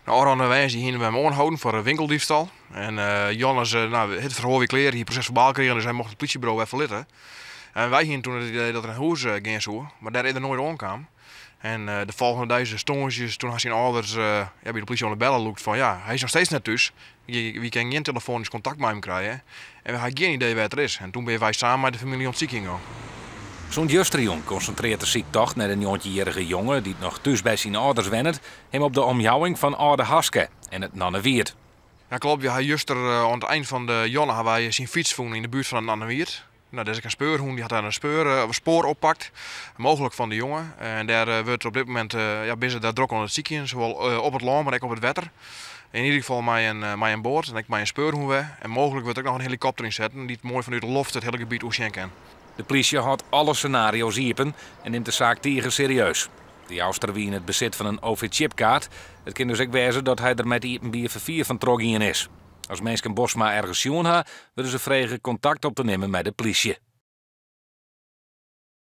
No, ôfrûne woansdei hiene we him oanholden foar in winkeldiefstal. En Jannes, no, it ferhoar wie klear, hie proses-ferbaal krigen, dus hy mocht it plysjeburo wer ferlitte. En wy hiene toen it idee dat er nei hûs gean soe, mar dêr is er noait oankaam. En de folgjende deis, tongersdeis, toen ha syn âlders ja, by de plysje oan de belle lûkt fan ja, hy is noch steeds net thús. Wy kinne gjin telefoanysk kontakt mei him krije en we ha gjin idee wêr't er is. En toen binne wy samen mei de famylje oan it sykjen gien. Sûnt justerjûn konsintrearret de syktocht nei de njoggentjinjierrige jonge dy't noch thús by syn âlders wennet, him op de omjouwing fan Aldehaske en it Nannewiid. Ja, klopt. We ha juster oan it ein fan de jûn ha wy syn fyts fûn yn de buert fan it Nannewiid. No, dêr is ek in speurhûn, dy hat dêr in speur, spoar oppakt, mooglik fan de jonge. En dêr wurdt op dit momint, ja, binne se dêr drok oan it sykjen, sawol op it lân, mar ek op it wetter. Yn ieder gefal mei in boat en ek mei in speurhûn wer. En mooglik wurdt ek noch in helikopter ynsetten dy't moai fanút de loft it hiele gebiet oersjen kin. De plysje hâldt alle senario's iepen en nimt de saak tige serieus. De Jouster wie yn it besit fan in OV-chipkaart. It kin dus ek wêze dat hy der mei it iepenbier ferfier fan trochgien is. As minsken Bosma ergens sjoen ha, wurde se frege kontakt op te nimmen mei de plysje.